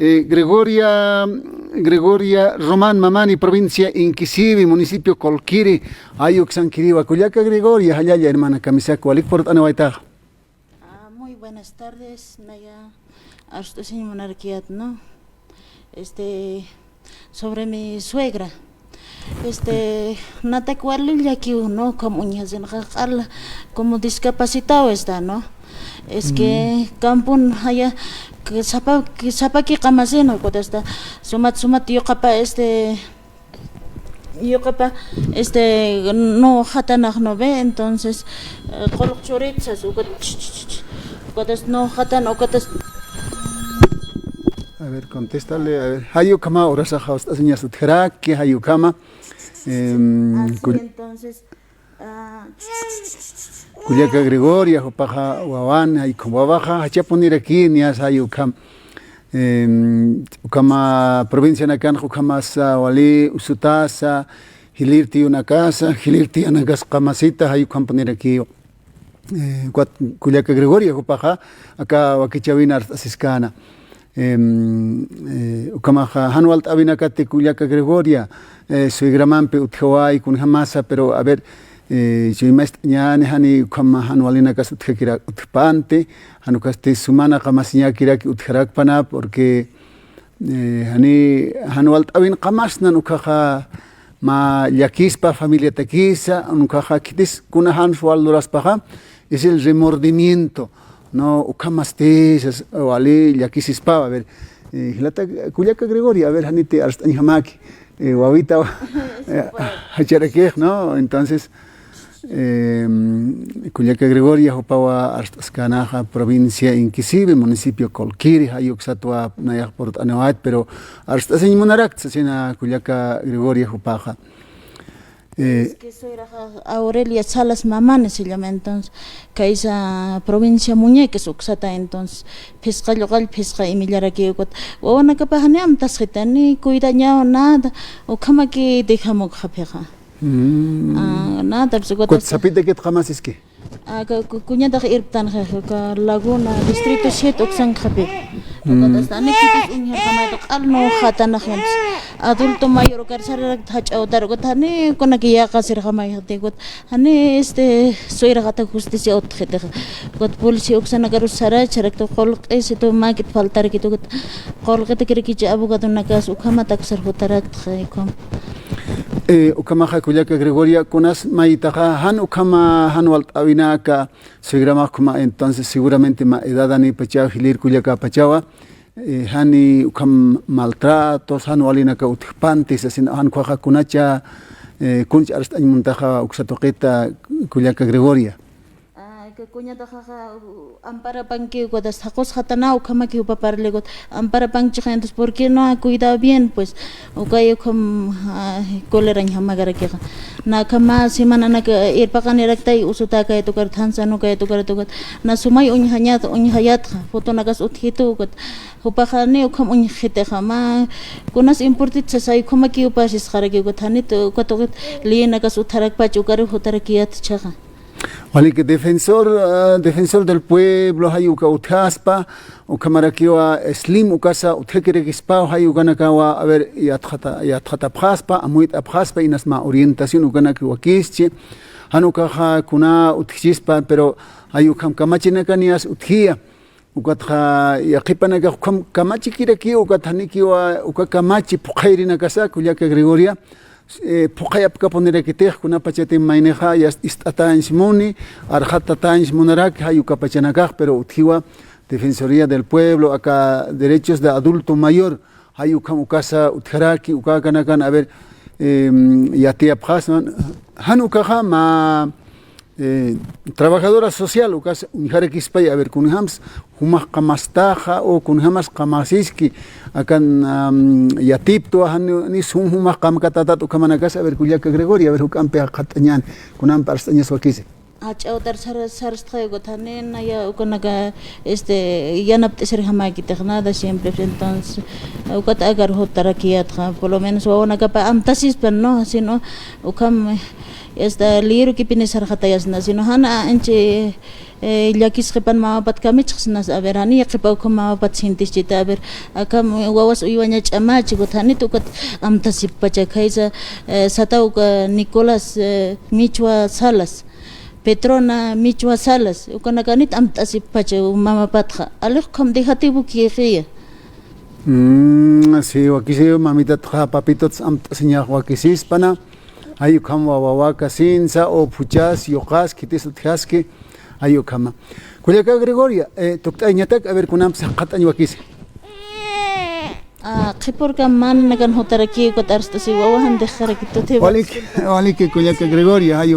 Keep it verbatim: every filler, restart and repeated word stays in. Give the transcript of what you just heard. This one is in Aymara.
Eh, Gregoria, Gregoria Román Mamani, provincia Inquisivi, municipio Colquiri, jay uksankiriwa. Kullaka Gregoria, jallalla hermana kamisaki, walik purt'aniwaytaxa. Ah, muy buenas tardes, naya arst'asiñ munarkiyät, ¿no? Este, sobre mi suegra. Este, natak wali llakiw, ¿no? Como uñasinxa q'ala, como discapacitado está, ¿no? Es que campun jaya, que sapa, que sapaki qamasina, cuando está sumat, sumat yuqapa, este, yuqapa, este, no jatanax, ¿no ve? Entonces, eh, qulq churit sas, ukat, ch, ch, ch, ch, ukatas no jatan, ukatas. A ver, contéstale, a ver. Jay ukhama urasaxa arst'asiñas utjaraki, jay ukhama. Em, así, entonces, ah, kullaka Gregoria, jupaxa wawan, jay ukham wawaxa, jachapuniraki, niyas jay ukham. Em, ukhama provincianakanxa ukhamasa wali usutasa, jilïr tiyunakasa, jilïr tiyanakas qamasita, jay ukhampunirakiw. Eh, ukat kullaka Gregoria jupaxa, aka wakichäwin arst'asiskana. Em, eh, ukhamaxa jan walt'äwinakati kullaka Gregoria, eh, suegramampi utjawayi kunjamasa, pero a ver, eh, chuyma ist'añäni jani ukhama jan walinakas utjakirak utjpanti, jan ukasti sumana qamasiñakiraki utjarakpana, porque, eh, jani jan walt'äwin qamasnan ukkhaxa mä llakispa familiatakisa, ukkhaxa khitis kuna jans wal luraspaxa, es el remordimiento, ¿no? Ukhamasti sas wali llakisispawa. A ver, eh, jilata kullaka Gregoria, a ver, janiti arst'añjamaki, eh, wawita, jacharakix, ¿no? Entonces, em, kullaka Gregoria, jupawa arst'askanaxa, provincia Inquisivi, municipio Colquiri, jay uksatwa nayax purt'aniwayt, pero arst'asiñ munarakta sasina kullaka Gregoria jupaxa. Eh, es que suegraxa Aurelia Salas Mamani se llama, entonces, kaysa provincia Muñeques uksata, entonces, phisqa lluqall, phisqa imillaraki ukat. Wawanakapax ni amtasxita, ni cuidañaw, nada, ukhamaki dejamukxapxixa. Mm. Ah, nada, pues, ukat. Ukat sapita kit qamasiski. Aka ku-, kuñatax irptanxa, aka Laguna, distrito siete uksanxapi. Ukat hasta anikitas uñjarxamayta q'al no jatanax, entonces, adulto mayor ukar sararakta jach'awtar, ukat jani kunaki yäqasirxamayxti, ukat jani, este, suegraxata justicia utjxitixa. Ukat policía uksanakarus saracharakta, qulq'isitu mäkit faltarakit, ukat qulqitakirakichi abogadonakas, ukhamatak sar jutaraktxa, ukham. Eh, ukhamaxa kullaka Gregoria, kunas maytaxa, jan ukhama, jan walt'äwinaka, suegramax ukhama, entonces seguramente mä edadanipachaw, jilïr kullakapachawa, eh, jani ukham maltratos, jan walinaka utjpanti, sasin, jan ukkhaxa kunacha, eh, kunch arst'añ muntaxa uksa tuqita kullaka Gregoria. Ah, aka kuñataxaxa, uh, amparapanki, ukatas jaqus jatana ukhamaki jupa parli, ukat amparapankichix, entonces, ¿por qué no ha cuidado bien? Pues, ukay ukham, ah, colerañjamagarakixa. Nakhama semananaka irpaqaniraktay usutäkayat ukar, thansanukayat ukar, ukat na sumay uñjañat, uñjayatxa, fotonakas utjitu, ukat jupaxa ni ukham uñjxitixa, mä kunas importit sasay, ukhamaki upasisxaraki, ukat janit, ukat, ukat leyinakas utjarakpach, ukar jutarakiyat jichhaxa. Walik, defensor, ah, defensor del pueblo, jay uka utjaspa, ukhamarakiwa Slim ukasa utjakirakispa, jay ukanakawa, a ver, yatxata-, yatxatapxaspa, amuyt'apxaspa, inas mä orientación ukanaki wakischi, jan ukaxa kuna utjchispa, pero jay ukham kamachinaka niyas utjiya. Ukatxa yaqhipanakax ukham kamachikirakiw, ukat janikiwa uka kamachi phuqhayrinakasa, kullaka Gregoria, eh, phuqhayapkapunirakitix, kunapachatim maynixa yast ist'atañs muni, arxatatañs munarak, jay ukapachanakax, pero utjiwa Defensoría del Pueblo, aka Derechos de Adulto Mayor, jay ukham ukasa utjaraki, ukäkanakan, a ver, em, yatiyapxasman, jan ukaxa mä, eh, trabajadora social, ukas uñjarakispa, a ver, kunjams jumax qamastaxa, o kunjamas qamasiski, akan, am, yatiptwa, jan ni sum jumax qamkatatat ukhamanakas, a ver, kullaka Gregoria, a ver, juk'ampi jaqhat'añäni, kunampi arst'añas wakisi. Jach'a utar sar-, sarstxay ukat jani naya ukanaka, este, yanapt'isirjamäkitix nada siempre, entonces, ukat akar jutarakiyätxa, por lo menos wawanakapa amtasispan, ¿no? Sino, ukham, esta, liru kipini sarxatayasna, sino jana anchi, eh, llakisqipan mamapat kamichxsnas, a ver, jani yaqhipa ukham mamapat sintischita, a ver, akham wawas uywaña ch'amächi, ukat janit ukat amtasippacha, khaysa, eh, sata uka Nicolás, eh, Michwa Salas. Petrona Michwa Salas, ukanakanit amt'asippacha mamapatxa, alix ukham dejativo kixiya. Mm, sí, wakisi mamitatxa papitots amt'asiñax wakisispana, ay ukham wawa waka sinsa, o phuchas, yuqas, khitis utjaski, ay ukhama. Kullaka Gregoria, eh, tukt'ayñatak, a ver, kunamp saqat'añ wakisi. Ah, qhipurka man nakan jutaraki, ukat arst'asi wawa jan dejarakitu. Walik, walik, kullaka Gregoria, ay